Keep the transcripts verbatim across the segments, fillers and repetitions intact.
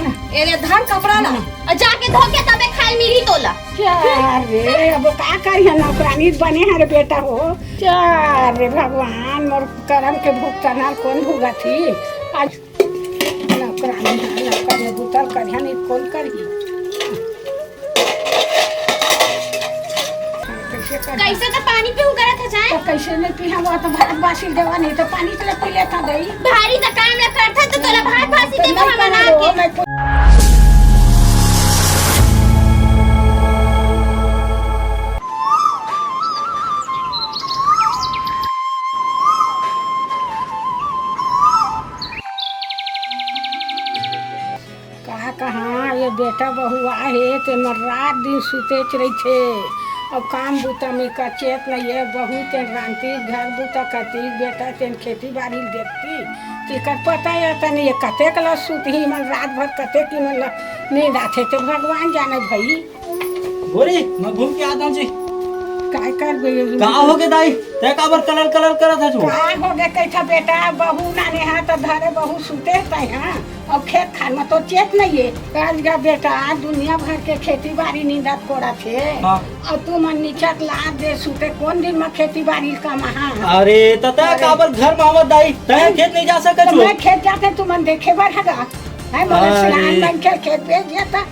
ए ले धर कपड़ा ला, अउ जाके धो के तबे खाए मिली तोला। चल रे, अब का करिहा, नौकरानी बने हरे बेटा हो। चल रे भगवान, मोर करम के भुगतान कोन भुगतही? आज नौकरानी हा, नौकर में बुतल करिहा, नहीं कोन करिही? कैसे कर? कैसे तो पानी पीहूं करत हे जाए? तो कैसे नहीं पीहा, वो तो भात बासी देवा, नहीं तो पानी तो पी लेता दई। भारी तो काम ला करथा तो तोला भात बासी तो देवा नहीं हम बना करो, के। मैं कहाँ कहाँ ये बेटा बहू आहे, ते मन रात दिन सुतेच रहिथे। अब काम बूता में कचेत नहीं है, बहू तेन रांधती, घर बूता करती, बेटा तेन खेती बाड़ी देखती। तेकर पता है तनी ये कतेक ल सुतही मन, रात भर कतेक ही मन ल नींद आथे, ते भगवान जाने भई। बोरी, मैं घूम के आता हूँ जी। काय कर गई? का हो गे दाई? तै काबर कलर कलर करत हस वो? का हो गे कहिथा बेटा, बहू नाने हा त धरे बहू सुते तै हा। अब खेत खार में तो चेत नहीं है। आज का बेटा, दुनिया भर के खेती बाड़ी नींदत कोड़त हे। हाँ। अब तू मन निचत लाद दे सुते, कोन दिन में खेती बाड़ी कमाहा? अरे, त तै अरे। काबर घर में आवत दाई? तै खेत नहीं जा सकत तो हो? मैं खेत जाते तू मन देखे बर हगा। है मोला अरे। सियान बन के खेत भेज दिया था।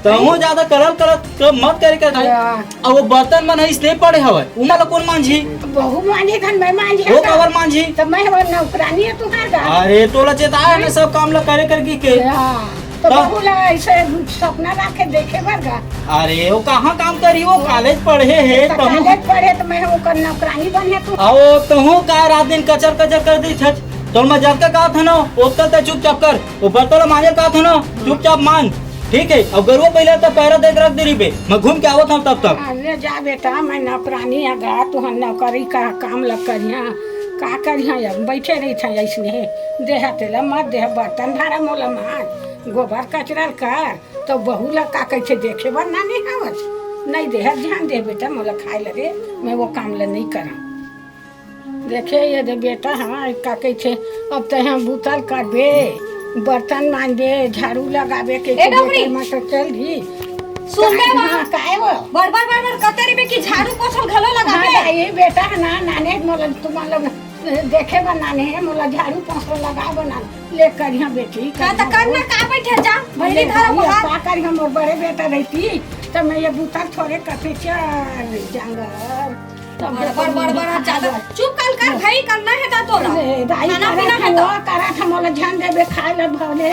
तहूँ ज्यादा कलर कलर क-, मत करे कर। हाँ। अब वो बर्तन मन अइसने पड़े हवय, उमा ला कोन मांजही? बहू मांजही, धन मैं मांजही वो था। काबर मांजही? तब मैं वो नौकरानी है तुम्हार का। अरे, तोला चेताए ना सब काम ला करे कर की के। हाँ। तो तब? बहू ला ऐसे सपना रख के देखे बर का। अरे, वो कहाँ काम करी? वो कॉलेज पढ़े हे, तो तहूँ। कॉलेज पढ़े तो मैं वो कर नौकरानी बने तू। आओ, तहूँ का रात दिन कचर कचर कर दी छच। तोर मैं जतका कहा था ना, ओतका तै चुपचाप कर। वो बर्तन ला मांजे कहा था ना, चुपचाप मांज। ठीक है, अब गरुआ पहले तो पैरा देख रख दे रही बे, मैं घूम के आवत हूँ तब तक। हाँ, ले जा बेटा, मैं नौकरानी आ गा, तुहन नौकरी का काम लग करिया, का करिया, अब बैठे रही था ऐसने, देह तेला मत देह, बर्तन भाड़ा मोला मांज, गोबर कचरा कर, तो बहू ला का कहिथे देखे बर ना नहीं आवत, नहीं देह ध्यान दे बेटा, मोला खाए ला दे, मैं वो काम ला नहीं करा। देखे ये दे बेटा, हाँ, का कहिथे, अब तैं हा बुतल करबे, बर्तन मांजबे, झाड़ू लगाबे, के ए, डोकरी। बेटा, मैं तो चल दी। सुन बे, हाँ, माँ। काय वो? बड़ बड़ बड़ बड़ कते रहिबे कि झाड़ू पोछल घलो लगाबे। हाँ, ये बेटा है ना, नाने मोला, तुमन लोग देखे बर नाने है, मोला झाड़ू पोछल लगाए बर नाने। ले करिहा बेटी, का त करिहा करना वो। का बैठे जा, भैरी ले धरा भाई, बहार। का करिहा, मोर बड़े बेटा रहती, त मैं ये बुतल थोड़े कथे चल जंगल। तब बड़, बड़, बड़, बड़, ज्यादा। चुप कल कर, भाई, करना है ता तोला। अरे, दाई, खाना पीना है तो। वो करा था, मोला ध्यान देबे, खाए ला भले।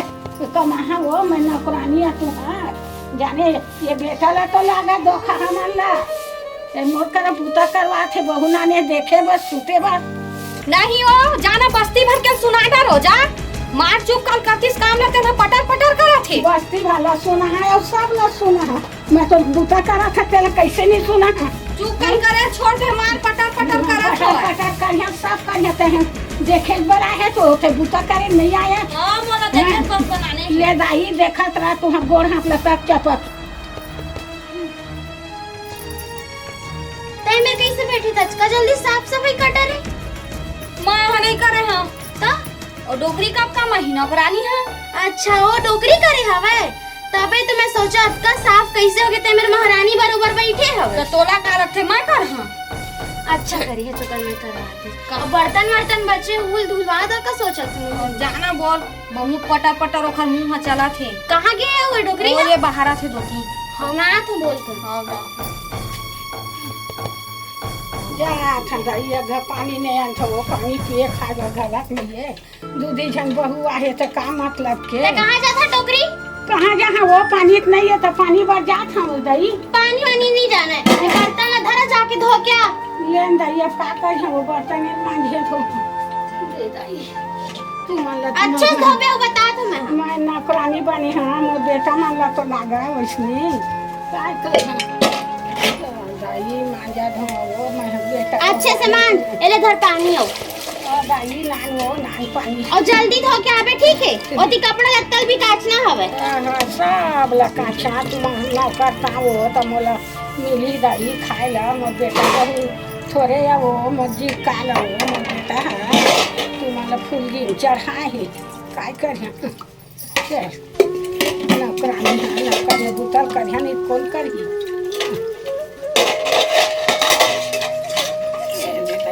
कमाहा वो, मैं नौकरानी आ तुहार। जाने, ये बेटा ला तो लागा धोखा हमन ला। ए, मोर करा बूता करवा थे, बहू नाने देखे बस, सुते बस। नहीं वो, जाना बस्ती भर के सुना डरो जा। मार चुप कल करतीस काम ला तेना पटर पटर करा थे। बस्ती भर ला सुना है और सब ला सुना है। मैं तो बूता करा था, तेला कैसे नहीं सुना है? चुप कर करे, छोड़ दे, मार पटर पटर करत पटर हवय। पटर करिया, सब करिया ते हैं। देखे बर आए तो होते बूता करे नहीं आया। हाँ, मोला देखे हाँ। बस बनाने। ले दाई, देखत रहा तू हम गोड़ हाथ लटक चपक। तै मैं कैसे बैठी था? का जल्दी साफ सफाई कटा रे। मैं हा नहीं करे हाँ। त? ओ डोकरी कब का महीना नौकरानी है? अच्छा, ओ डोकरी करे हवय? तबे तो मैं सोचा, अतका साफ कैसे होगे, ते मेर महारानी बरोबर बैठे हवे। तो तोला का लगथे, मैं कर हाँ? अच्छा करी है, चुकल मैं करवा दे। का? अब बर्तन वर्तन बचे, हुल धुलवा दो, का सोचत हूँ? जाना बोल, बहुत पटर पटर ओखर मुंह ह चलत हे। कहाँ गे हे वो डोकरी ओ ना? ये बाहर आथे दोती। हम ना तो बोल तो। हाँ, हाँ। जा ठंडा, ये घर पानी नहीं आन था, वो पानी पिए खाए घर में ये। दू दी झन बहू आहे त का मतलब के? त कहाँ जात हा डोकरी? कहाँ जाहा वो पानी त नहीं है त पानी बर जात हा वो दई। पानी वानी नहीं जाना है। ये बर्तन ला धरा जाके धो क्या? लेन दई अब का करिहा वो बर्तन एक मांझे धो। दे दई। तू मन ला अच्छा धोबे वो बता तो मैं। मैं नौकरानी बनी हाँ, मोर बेटा मन ला तो लागा वैसने। काय करिहा? दई मांजा धो वो मैं बेटा। अच्छे से मान, एले धर पानी हो। ओ दाई, नान वो, नान पानी। अउ जल्दी धो के आबे, ठीक है? ओती कपड़ा लत्ता भी काचना हवे। हाँ, हाँ, सब ला काचा, तुम नौकर पाओ, त मोला मिली दाई खाए ला, मोर बेटा बहू थोरे या वो, मोर जी का ला वो, मोर बेटा है, तुम ला फुलगी चढ़ाए है, काय करिहा? चल। रानी, हाँ, ना करने बुतल करिया नहीं, कौन करही? ए, बेटा,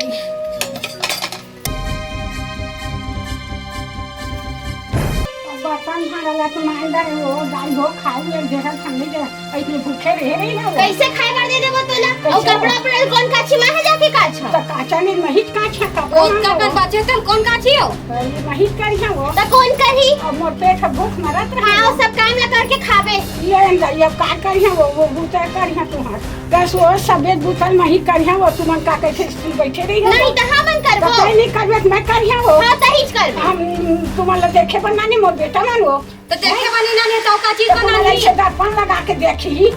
बर्तन भांडा ला तो मांज डारे हो, दाई हो, खाए हुए घेरा खाने जा, ऐसे भूखे रहे रही ना वो। कैसे खाए बर दे देबो तोला? कैसे? और कपड़ा उपड़ा कौन काछी, मैं है जाके काछा? तो काचा नहीं, महित काछा कपड़ा ओतका मांगो। कन बाचे तन कौन काछी हो? तो ये महित करिया वो। तो कौन करही? अब मोर पेट भूख मरत रहे। हाँ, वो सब काम ला करके खाबे। ये अंदर, ये अब का करिया वो, वो बुता करिया तुम्हार। बस वो सबे बुतल महित करिया वो, तुमन का कैसे बैठे रही हो? नहीं, तो हमन करबो। तो कहीं नहीं करबे, तो मैं करिया वो। हाँ, तहीच करबे। हम तुमन ला देखे बर नानी मोर बेटा मन वो। तो देखे बनी ना, नहीं तो का चीज तो बना तुम्हारा ली। ऐसे दर्पण लगा के देखी।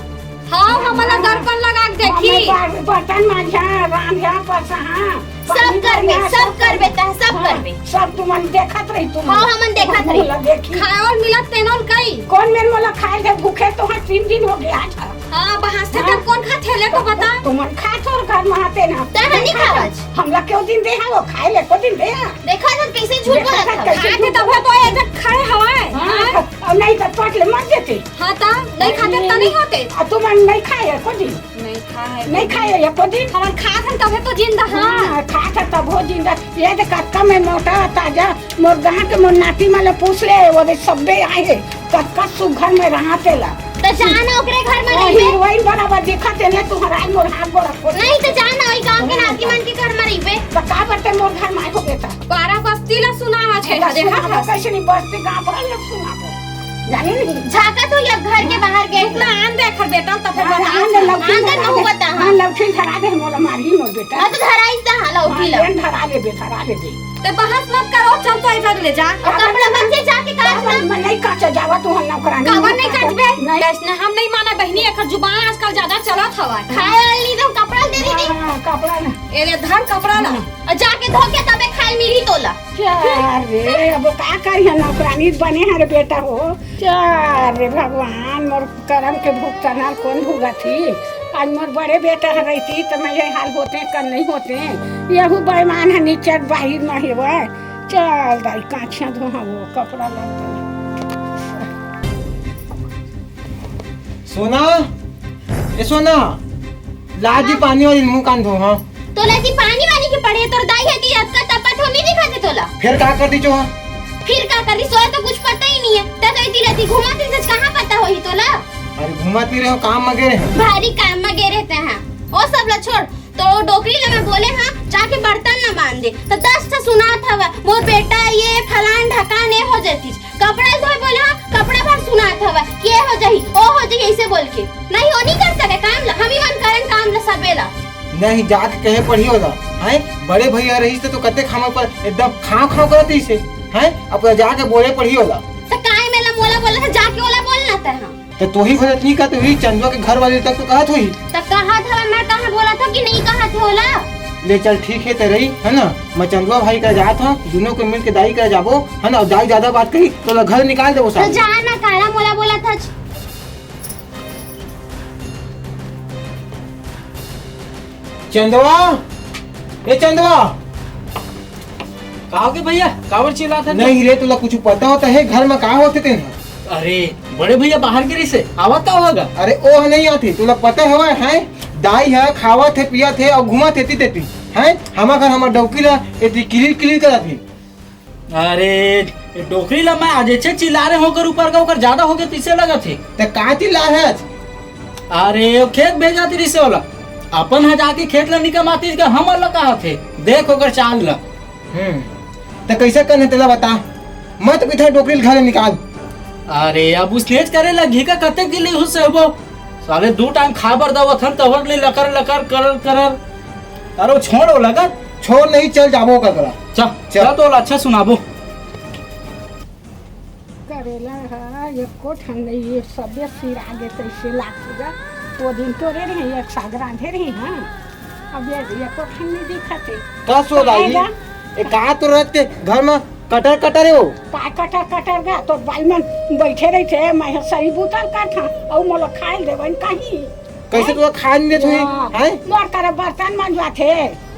हाँ, हमला दर्पण लगा के देखी। हमें बर-, बर्तन मांझा, रांझा, पसहा, सब पानी करबे, भरना, सब सब करबे, करबे। तह सब हाँ, करबे। सब तुमन देखत रही तुम। हाँ, हमन देखत रही। मोला देखी। खाए और मिलत तेनोल कई। कौन मेर मोला खाए ले भूखे तो हाँ तीन दिन हो गया था। हाँ, बहास थे हाँ। तब कौन खात हे ले तो बता। तुमन खात हो घर में आते ना। तह नहीं खावत। हमला क्यों दिन दे हा वो खाए ले को दिन दे हा। देखा था कैसे झूठ देखा बोलत था हवे। कैसे खाए थे झूठ तब तो ये जग खड़े हवाए। हाँ, हाँ? तो, और नहीं तो पट ले मर देते। हाँ, ता नहीं खाते तो नहीं होते। आ, तुम नहीं खाए को दिन? नहीं खाए। नहीं खाए ये को दिन? हमन खात हन तबे तो जिंदा, हाँ। हाँ, खात हन तब हो जिंदा। ये देख कतका में मोटा ताजा मोर गांव के मोर नाती मन ले पूछ ले, वो दे सब्बे आए हे। कतका सुघर में रहा तेला। तो जाना ओकरे घर में ओ, रहिबे। हीरोइन बराबर दिखत हे ने, तुहरा मोर हाथ गोड़ खोल। नहीं तो जाना वही गांव के हाँ, नाती मन के घर में रहिबे। तो का बरते मोर घर में आए हो बेटा? बारह बस्ती ला सुनावा छे, देखा सुनाबो, था। कैसे नहीं बस्ती गांव भर ला सुनाबो। जाने नहीं। झाका तू ये घर के बाहर गए। रुक ना, आन दे खर बेटा, तब हाँ, बता। आन दे, लौकी आन दे, धरा नहु दे। बता, हाँ। हाँ, लौकी धरा दे, मोला मारही मोर बेटा। हाँ, तो धराई ता, हाँ, लौकी हाँ, ला। ये धरा ले बे, धरा ले बे। ते बहस मत करो, चल तो इधर ले जा। और कपड़ा बच्चे जाके काट ना। मैं नहीं काचा जावा तू हम नौकरानी। काबर नहीं काटबे? नहीं। वैसने हम नहीं माना बहिनी, एकर जुबान आजकल ज्यादा चलत हवा। खाए वाली नहीं तो कपड़ा दे दीदी। हाँ, कपड़ा ना। ए ले धर कपड़ा ना। हाँ। और जाके धो के तबे खाए मिली तोला। चार रे, अब का करिया नौकरानी बने हर बेटा हो। चार रे भगवान, मोर करम के भुगतान कोन भुगत ही? आज मोर बड़े बेटा ह रहिती त मैं ये हाल होते कर नहीं होते। यहू बेईमान ह निचट बाहिर म हेवय। चल दाई, काछिया धोहा वो कपड़ा लत्ता। सोना, ए सोना, ला जी हाँ। पानी वाली मुंह कान धो, हाँ। तोला जी पानी वाली के पड़े, तोर दाई ह जी अतका तपत हो नहीं दिखा दे तोला। फिर का कर दी जो, हाँ? फिर का कर दी, सोया तो कुछ पता ही नहीं है। तब तो इतनी राती घुमा दिन से कहाँ पता होही तोला? अरे घुमत नहीं रहे, काम में गए रहे। भारी काम में गए रहते हैं। ओ सब ला छोड़, तो डोकरी ला मैं बोले हाँ, जाके बर्तन ला मान दे। तो दस ठा सुनात हवा, मोर बेटा ये फलान ढकान ए हो जाती। कपड़ा धोए बोले हाँ, कपड़ा भर सुनात हवा, ये हो जाही, ओ हो जाही, ऐसे बोल के। नहीं, ओ नहीं कर सके काम ला, हम ही मन करन काम ला सबे ला। नहीं, जाके कहे पड़ी होला, हैं? बड़े भैया रहिस त तो कते खामा पर एकदम खाव खाव करत रहिस हे, हैं? अब जाके बोले पड़ी होला। तो काय मेला मोला बोला था, जाके ओला बोलना था, हाँ। तो तोही भरत नहीं का, तोही चंदवा के घर वाले तक तो कहत होही। तो कहा था, मैं कहाँ बोला था कि नहीं कहा था ओला? ले चल, ठीक है, ते रही, है ना? मैं चंदवा भाई का जात हूँ, दोनों को मिल के दाई का जाबो, है ना? और दाई ज्यादा बात कही, तो ओला घर निकाल देबो तो साले। जा ना, काला मोला बोला था। चंदवा, ए चंदवा। का होगे भैया, काबर चिल्लात हन? नहीं रे, तोला कुछ पता होता है घर में का होथे तेन? अरे, बड़े भैया बाहर गे रहिसे, आवत का होगा? अरे, ओ ह नहीं आथे, तोला पता हवय, हैं? दाई ह खावत हे, पियत हे अउ घूमत हे एती तेती, हैं? हमर घर हमर डौकी ला एती किलिर किलिर करत हे। अरे, ए डोकरी ला मैं आज ऐसे चिल्ला रहे हों ओकर ऊपर का, ओकर ज्यादा होगे तइसे लगत हे। ते का चिल्ला है आज? अरे, ओ खेत भेजात रहिसे ओला। अपन ह जाके खेत ला निकमातिस का, हमर ला कहत हे। देख ओकर चाल ला। हम्म, ते कइसे करना तेला बता। मैं तो कहिथंव डोकरी ला घर ले निकाल। अरे, अब उसनेच करे लगही का, कतेक दिन ले सहबो। साले दू टाइम खाए बर दवत हन, तभर ले लकर लकर करर करर। अरे, छोड़ ओला गा। छोड़ नहीं, चल जाबो ओकर करा। चल, चल। चल तो ओला अच्छा सुनाबो। करेला ह एको ठन नहीं, ये सबे सिरा गे तइसे लागथे गा। वो दिन तोरे रहे, एक साग रांधे रहे, हाँ। अब ये एको ठन नहीं दिखत हे। का सो दाई? काहे गा? ए, का तो रहत के घर में कटर कटर हे वो? का कटर कटर गा? तोर बाई मन बइठे रहिथे, मैं ह सही बुता ल करथंव, अउ मोला खाए ल देवन कहीं। कइसे हैं? तोला खाए नहीं देत होही, हाँ। हैं? मोर करा बर्तन मंजवाथे।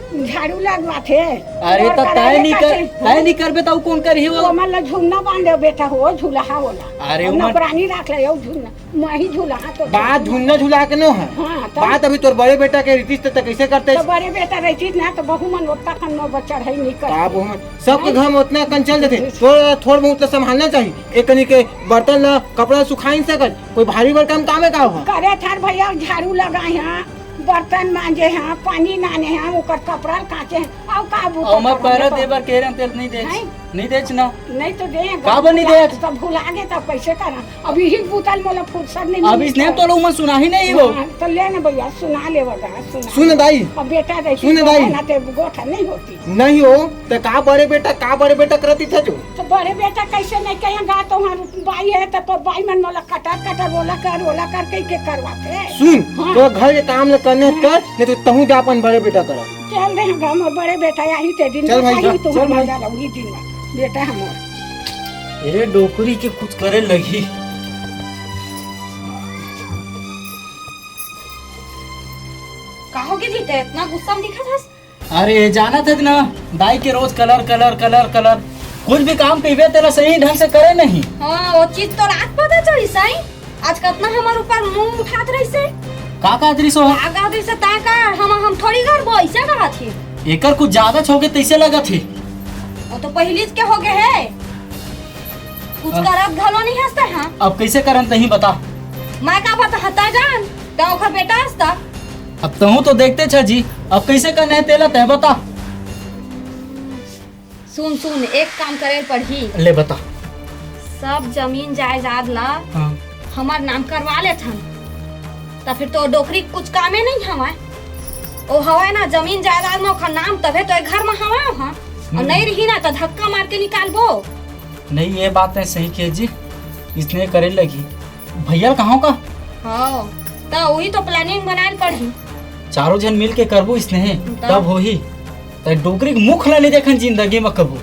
झाड़ू लगवाथे। अरे, त तय नहीं कर, तय नहीं करबे, त अउ कोन करही वो? ओमन ला झुन्ना बांध दे बेटा, हो झुलहा ओला। अरे, अब ओमन नौकरानी राख ले, अउ झुन्ना, मही झुलहा तो बा, झुन्ना झुलहा के नो है। हाँ, त बात अभी तोर बड़े बेटा के रहितिस, त, त कइसे करते? त बड़े बेटा रहितिस ना, त बहू मन ओतना कन मोर बर चढ़ाई नहीं करते। का बहू मन? सबके घर में ओतना कन चल देथे। थोड़ा, थोड़ बहुत तो संभालना चाहिए। एक कनी के बर्तन ला, कपड़ा सुखाई सकत, कोई भारी भरकम काम है का हो? करे थार भैया, झाड़ू लगाए हैं, बर्तन मांजे हैं, पानी नाने हैं, ओकर कपड़ा काचे हैं, अउ का बूता ओमा करन पैरा तो? दे बर कहे रहन, तेल नहीं देच। हैं? नहीं देच ना। नहीं तो दे, का बर नहीं भुला देच? तब भुला गे, तब कैसे करन? अब यही बूता ल मोला फुर्सत नहीं अब मिली इसने तो। तो लोग मन सुना ही नहीं वो। हाँ, तो ले ना भैया, सुना ले वगा, सुना। सुन दाई। अब बेटा रहती सुन तो दाई। है ना, ते गोठा नहीं होती। नहीं हो, तो का बड़े बेटा, का बड़े बेटा करती था जो? तो बड़े बेटा कैसे नहीं कहेगा, तो हम बाई है, तो, तो बाई मन मोला कटर, कटर, ओला कर, ओला कर, कह के करवाते। सुन, हाँ। तो घर के काम ल करने हाँ। कर, नहीं तो तहूँ जा अपन बड़े बेटा करा। चल रे, हम बड़े बेटा, यही ते दिन चल भाई, बताई, जा, तू चल भाई। मजा लगी दिन में, बेटा हमर। ए डोकरी के कुछ करे लगी। का हो गे जी, ते इतना गुस्सा में दिखत हस? अरे, जानत हस ना, दाई के रोज कलर, कलर, कलर, कलर। कुछ भी काम कहिबे, तेला सही ढंग से करे नहीं। हाँ, वो चीज तो रात पता चली सही। आज कतना हमर ऊपर मुंह उठात रहिसे। का कहत रहिस हो? का कहत रहिसे, ता का हम, हम थोड़ी करबो, ऐसे कहत हे। एकर कुछ ज्यादा होगे तैसे लगत हे। वो तो पहिली के होगे हे। कुछ अब करत घलो नहीं हंसते, हाँ। अब कैसे करन तही बता। मैं का बता, हता जान, का ओखर बेटा हंसता। अब तहूँ तो देखते छ जी, अब कैसे करना है तेला तय बता। सुन, सुन, एक काम करे पड़ही। ले बता। सब जमीन जायदाद ला हाँ। हमार नाम करवा लेथन, त फिर तो डोकरी के कुछ कामे नहीं हवय। ओ हवय ना, जमीन जायदाद में ओखर नाम तभे तो ए घर में हवय ओहा। और हम्म। नहीं रही ना, तो धक्का मार के निकालबो। नहीं, ये बात नहीं सही किए जी, इसने करे लगी। भैया कहाँ का? हाँ, त वही तो planning बनाए पड़ही। चारों झन मिल के करबो इसने, तब? तब होही। त डोकरी के मुख ला नहीं देखन जिंदगी में कबू।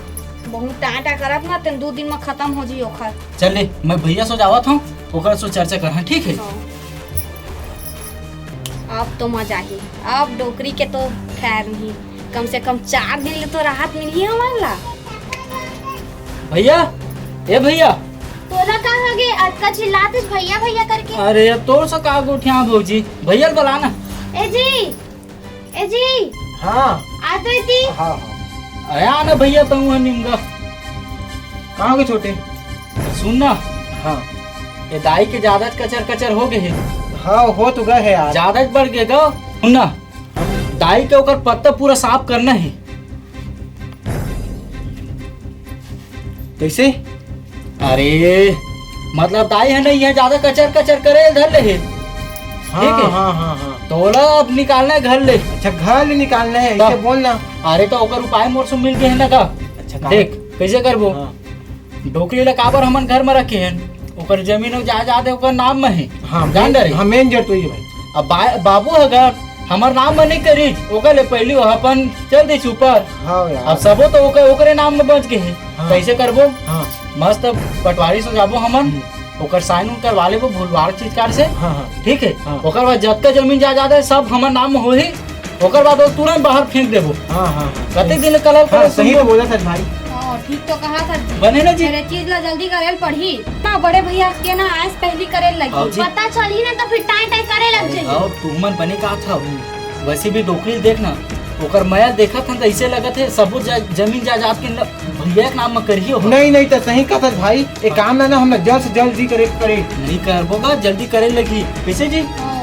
बहुत टाटा करत ना, तेन दो दिन में खत्म हो जी ओखर। चल ले, मैं भैया सो जावत हूँ, ओकर सो चर्चा करहा, ठीक है? हाँ। अब तो मजा ही, अब डोकरी के तो खैर नहीं, कम से कम चार दिन ले तो राहत मिली हमन ला। भैया, ए भैया। तोला का हो गे? अतका चिल्लात हस भैया भैया करके। अरे, अब तोर से का गोठिया भौजी, भैया ल बला ना। ए जी, ए जी। हाँ। आ तो इती। हाँ, हाँ। अरे आ ना भैया, तहूँ ह निमगा। कहाँ हो गे छोटे? सुन ना। हाँ। ये दाई के ज्यादा कचर कचर हो गे हे। हाँ, हो तो गे हे यार। ज्यादा बढ़ गे गा। सुन ना, दाई के ओकर पत्ता पूरा साफ करना हे। कैसे? अरे, मतलब दाई हे नहीं, ये ज्यादा कचर कचर करे धर ले हे। हाँ, ठीक है? हाँ, हाँ, हाँ। तोला अब निकालना है घर ले। अच्छा, घर ले निकालना है, तब? ऐसे बोलना। अरे, तो ओकर उपाय मोर से मिल गे हे ना का? अच्छा, का? देख, कैसे करबो? हाँ। डोकरी ला काबर हमन घर में रखे हन? ओकर जमीन अउ जायदाद ओकर नाम में हे। हाँ, जान डरे? हाँ, main जड़ तो ये भाई। अब बा-, बाबू अगर हमर नाम में नहीं करिस, ओकर ले पहिली वो अपन चल दिस ऊपर। हाँ यार। अब सबो तो ओकर, ओकरे नाम में बच गे हे। हाँ। कैसे करबो? हाँ। मस्त पटवारी से जाबो हमन, हम्म। ओकर sign उन करवा लेबो भूलवार चीज कार से। हाँ, हाँ। ठीक है? हाँ। ओकर बाद जतका जमीन जायदाद हे, सब हमर नाम में होही। ओकर बाद वो तुरंत बाहर फेंक देबो। हाँ, हाँ, हाँ। कतेक दिन ले कलर हाँ, करे सही सुनबो? तो बोला था भाई। हाँ, ठीक तो कहा था जी। बने ना जी? अरे, चीज ला जल्दी करे ल पड़ही। हाँ, बड़े भैया के ना आयस पहली करे ल लगी। आओ जी। पता चली ना तो फिर टाई टाई करे लग अरे, जाई। आओ, तुमन बने कहा था। वैसे भी डोकरी देख ना, ओकर मया देखत हन त ऐसे लगत हे, सबो जा-, जमीन जायदाद के न-, भैया के नाम म करियो हो। नहीं, नहीं, तो सही कहत भाई, एक काम ना, ना, हम ना जल्द से जल्द जी करे, करे। नहीं करबो गा, जल्दी करे लगी। कैसे जी? हाँ।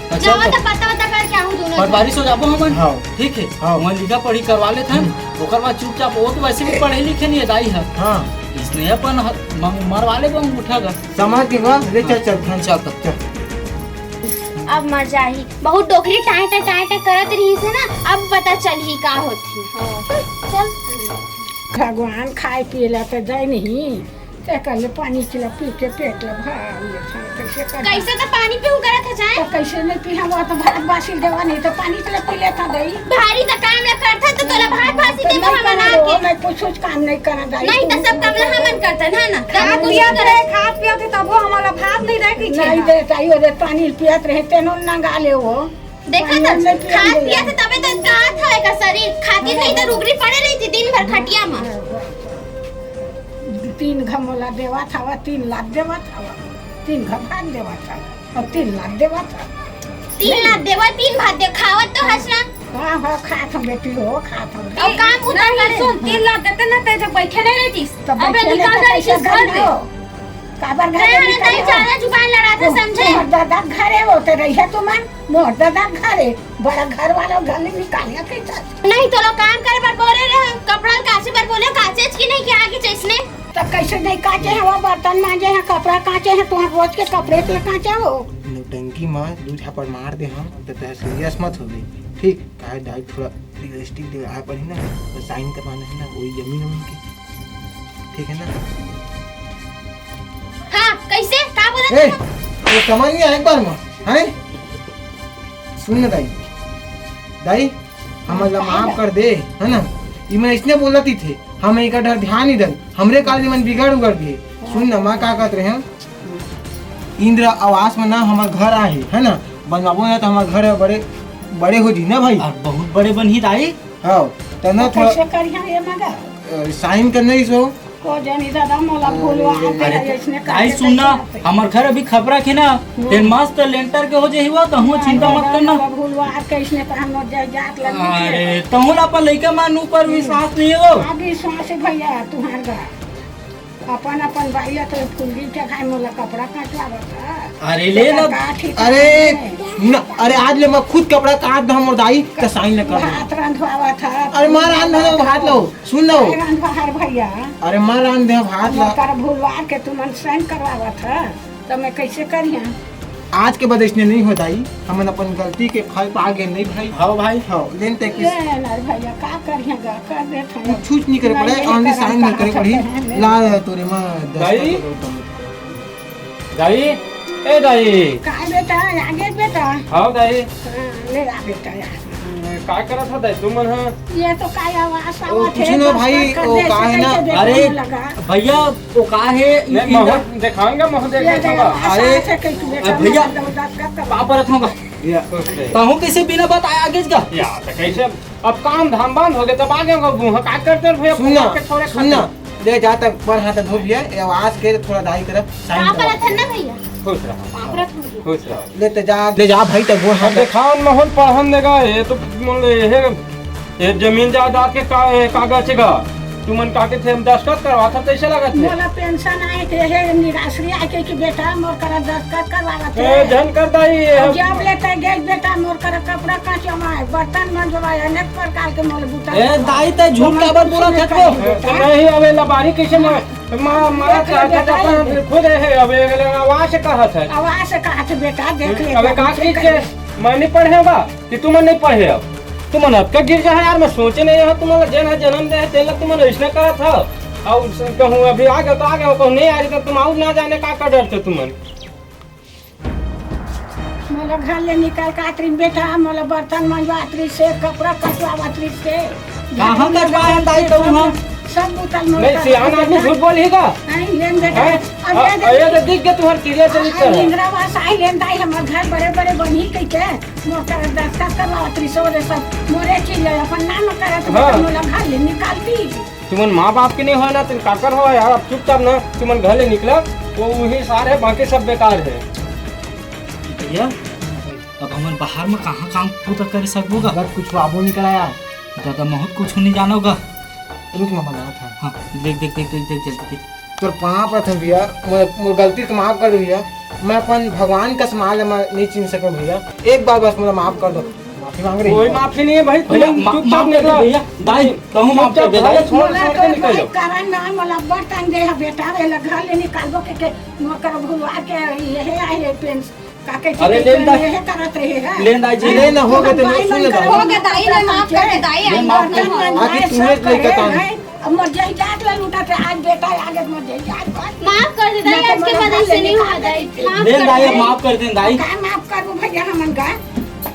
अच्छा, जाओ तो तो पता वता करके आओ दोनों पटवारी झन। सो जाबो हमन। हाँ। ठीक है। हाँ। वहाँ लिखा पढ़ी करवा लेत हन। हम्म। ओकर बाद चुपचाप, वो तो वैसे भी पढ़े लिखे नहीं है दाई है। हाँ। इसने अपन ह-, म-, मरवा लेबो अंगूठा का। समझ के बा, ले चल, चल, चल। चल, चल। अब मर जाही। बहुत डोकरी टाँय, टाँय, टाँय, टाँय करत रहिस हे ना, अब पता चलही का होथे। हाँ। चल। भगवान खाए पिए ला तो दे नहीं, तेकर ले पानी चिला पी के पेट ला भर लेथन, कैसे कर? कैसे तो पानी पीहूँ करत हे जाए? तो कैसे नहीं पीहा, वो तो भात बासी देवा नहीं तो पानी चिला पी लेता दई। भारी तो काम ला करथा तो तोला भात बासी तो देवा नहीं हमन करना आके। वो, मैं कुछ, कुछ काम नहीं करना दाई। नहीं तो सब काम ला हमन करथन, है ना? खा तब कुछ पियत करे। रहे, खा पियत रहे, तब वो हमारा भात नहीं रहे पीछे नहीं का। दे ताई, वो दे पानी पियत रहे, तेनो नंगा ले वो। देखा त, खात पियत हे तबे त का हाथ हवे का शरीर, खाती नहीं त रुगरी पड़े रहिती दिन भर खटिया म। तीन घमोला देवत हवा, तीन लात देवत हवा, तीन घ भात देवत हवा, अउ तीन लात देवत हवा। तीन लात देवा, तीन भात दे, खावत तो हस ना। हाँ, हाँ, खात हूँ बेटी हो, खात हूँ। अब काम बुता नहीं, करे। सुन, तीन लात देते ना, ते जब बैठे नहीं रहतीस। तो अब बैठे निकाल नहीं तो रही कैसे इस घर घर में। हो? काबर घर में नहीं, निकले हो? ज्यादा जुबान लड़ाता, समझे? मोर दादा घरे होते रही है तुमन, मोर दादा घरे, बड़ा घर वाला घर में निकालिया कैसा? नहीं, तो लोग काम करे बर बोले रहे, कपड़ा काचे बर बोले, काचेच की नहीं कि आगे जैसने। तो कैसे नहीं काचे हैं, वो बर्तन मांजे हैं, कपड़ा काचे हैं, तुहार रोज के कपड़े तो काचे हो। नौटंकी माँ दू झापड़ मार दे हम, तो तह सीरियस मत हो गई, ठीक? काहे दाई थोड़ा लिपस्टिक दे आए पड़ी ना, तो साइन करवाना है ना, वही जमीन वमीन के, ठीक है ना? हाँ, कैसे? का बोला ए, तू? वो समझ नहीं आया एक बार में, हैं? सुन ना दाई, दाई, हमन ला माफ कर दे, है ना? इमन इसने बोलत ही थे, हम एकर डर ध्यान नहीं दन, हमरे काल इमन बिगड़ उगड़ दिए। सुन ना, मैं का कहत रहे हैं, इंदिरा आवास में ना हमर घर आहे, है ना? बनवाबो ना तो हमर घर बड़े, बड़े हो जी ना भाई। और बहुत बड़े बनही दाई। हाँ, तो ना तो थोड़ा कैसे करिहा ये मगर? अ, साइन करना ही सो। को जानी दादा, मोला भूलवा अरे, आते अरे, हैं, इसने आई करके सुन ना, कैसे आते हैं? हमर घर अभी खपरा के ना, हम्म। तेन मस्त लेंटर के हो जाही वो, तो हुआ अरे चिंता मत दादा, करना। मोला भूलवा आते इसने तो हम लोग जाए जात लग गए। अरे, तहूँ ला अपन लइका मन ऊपर विश्वास नहीं है वो। अब विश्वास है भैया, तुम्हार घर। अपन, अपन बाई ला तो फुलगी के खाए, मोला कपड़ा काटवावत है। अरे, ले ना। का ठीक अरे, है? न, अरे, आज ले मैं खुद कपड़ा काट दे मोर दाई, तो साइन न कर। भात रंधवावत है। अरे, माँ रांध दे भात लो। सुन लो। अरे रंधवा हर भैया। अरे माँ रांध दे भात ला। मोर कर भूलवा के तुमन साइन करवावत है, तो मैं कैसे करिया? आज के बाद इसने नहीं हो दाई, हमन अपन गलती के फल पा गए नहीं भाई। हाँ भाई। हाँ, लेन ते किस ले ना भैया, का करिया गा, कर दे था। कुछ, कुछ नहीं करे पड़े, नहीं only साइन नहीं करे पड़ी। ला तोरे माँ दस्तखत भाई। करो तुम। दाई, ए दाई। काय बेटा, आगे बेटा। हाँ दाई। हाँ, ले आ बेटा यार। का करत ह दाई तुमन ह? ये तो काय आवाज ओ, आवत कुछ है, ना भाई, दस्तखत कर ओ, दे, का है ना, ऐसे अरे, लगा। भैया, ओ का है, नहीं, इधर महूँ देखाऊंगा, महूँ ये देखाऊंगा। आवाज अरे, आवत है कि तू बेटा अ, भैया, मोर दस्तखत कर। का परत होगा? या। खुश रहे। तहूँ कैसे बिना बताए आगे का? या, तो कैसे? अब काम धाम बंद हो गए, तब आगे का बूहा का करते हैं भैया, सुन ना, फुआ के छोरे सुन ना, खाते। दे जा तक पर हाथ धो भैया, ये आवाज के थोड़ा दाई तरफ साइन का करो। परत है ना भैया? खुश रहो। का परत हो गया? खुश रहो। ले ते जा, ले जा भाई, ते गोड़ हाथ अब देखान महूँ पढ़न देगा, ये तो बोले, ये, ये जमीन जायदाद के का-, ये कागज का तुमन का के थे, हम दस्तखत करवा था, कैसे लगा थे? मोला पेंशन आए थे, हे निराश्री आए के कि बेटा मोर करा दस्तखत करवा ए, थे। झन कर दाई, ये हम जब लेते गए बेटा मोर करा कपड़ा काचवाए, बर्तन मंजवाए, अनेक प्रकार के मोला बुता ए, दाई, ते झूठ काबर बोलत हस वो? नहीं, अबे लबारी कैसे मार? माँ, माँ, देख ले बेटा, अपन खुद है, अब ये आवाज से कहत है। आवाज से कहत है बेटा, देख ले अबे बेटा, का चीज के? मैं नहीं पढ़े होगा कि तुमन नहीं पढ़े हो? तुमन अब का गिर जा है यार, मैं सोचे नहीं है, तुमन जेन है जन्म दे है, तेला तुमन ऐसने करत हो। और कहूँ अभी आ गए तो आ गए, कहूँ नहीं आ रही तो तुम और ना जाने का, का डरते तुमन। मोला घर ले निकल के आतरी बेटा, मोला बर्तन मंजवा आतरी से, कपड़ा कचवा आतरी से। कहाँ कचवा है दाई तो वहाँ? सब बोतल मोला नहीं, सियान आदमी झूठ बोली का? नहीं, लेन बेटा। हैं? अब आ, ये देख, ये तो दिख गया तुम्हारे क्लियर से आ, लिखा है। इंदिरा आवास आई लेन दाई, हमर घर बड़े बड़े बनी कह के, मोर कर दस्तखत करवा आतरी से, ओरे सब मोरे चीज है, अपन नाम करत हाँ। मोला घर ले निकालती। तुमन माँ बाप के नहीं हो ना, तुम काकर हो यार, अब चुपचाप ना, तुमन घर ले निकला, वो वही सार है, बाकी सब बेकार है। भैया, अब हमन बाहर में कहाँ काम पूरा कर सकबो गा? बस कुछ आबो नहीं करा यार। दादा, महूँ कुछ नहीं जानो गा। रुक, मैं बनावत हूँ। हाँ, देख, देख, देख, देख, देख, जल्दी देख। तोर पाँव परत हूँ भैया, मोर, मोर गलती के माफ कर दे भैया। मैं अपन भगवान का समान मैं नहीं चिन्ह सकूँ भैया, एक बार बस मोला माफ कर दो। माफी मांग रही कोई हूँ। माफी नहीं है भाई, भैया, तुम मा-, चुपचाप माफ कर दे निकला। भैया, दाई, कहूँ माफ कर दे, दाई। चुपचाप छोड़, छोड़ के निकल जाओ। कारण ना मोला बर्तन दे है बेटा, वे घर ले निकालबो के, के मोर कर भुलवा के ये है, ये पेंस का के अरे, लेन दा-, ये करत रहे है। लेन दाई जी। ले ना, हो गए तो भाई सुन ले मन दाई। हो गए दाई, ले माफ कर दे दाई, ले आई माफ कर दे। बर्तन मंजवाए, आखिर तुम्हें सब करे लेके काम है। अब मोर जय जात ला लूटा थे, आज बेटा आ गए, मोर जय जात पर। माफ कर दे दाई, ना तो आज के मोर बाद घर ऐसे ले नहीं होगा निकाल दाई। दे। माफ ले कर दाई, दे। माफ कर दे दाई। का माफ करू भैया हमन का?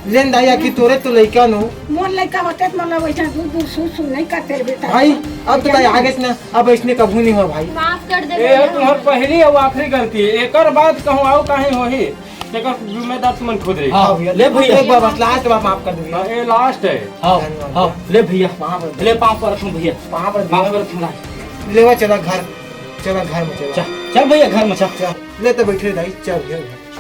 लेन दाई, आखिर तोरे तो लइका नो। मोर लइका होते तो मतलब वैसा दूर दूर सु सु नहीं करते बेटा। भाई, अब तो दाई आगे से ना, अब इसने कभू नहीं हो भाई। माफ कर दे ए, भैया। तुम्हार पहली और आखिरी गलती है, एकर बाद कहूँ आओ कहीं होही। तेकर जिम्मेदार तुमन खुद रही। हाँ, भैया, ले भैया। एक बार बस, लास्ट बार माफ कर दे भैया। हाँ, ये लास्ट है। हाँ, धन्यवाद हाँ, भैया। ले भैया। पाँव पर ले, पाँव पर रखूं भैया। पाँव पर पाँव पर रखूं, लास्ट। लेवा चला घर, चला घर में चला। चल, चल भैया, घर में चल। चल, ले तो बैठे दाई, चल भैया घर।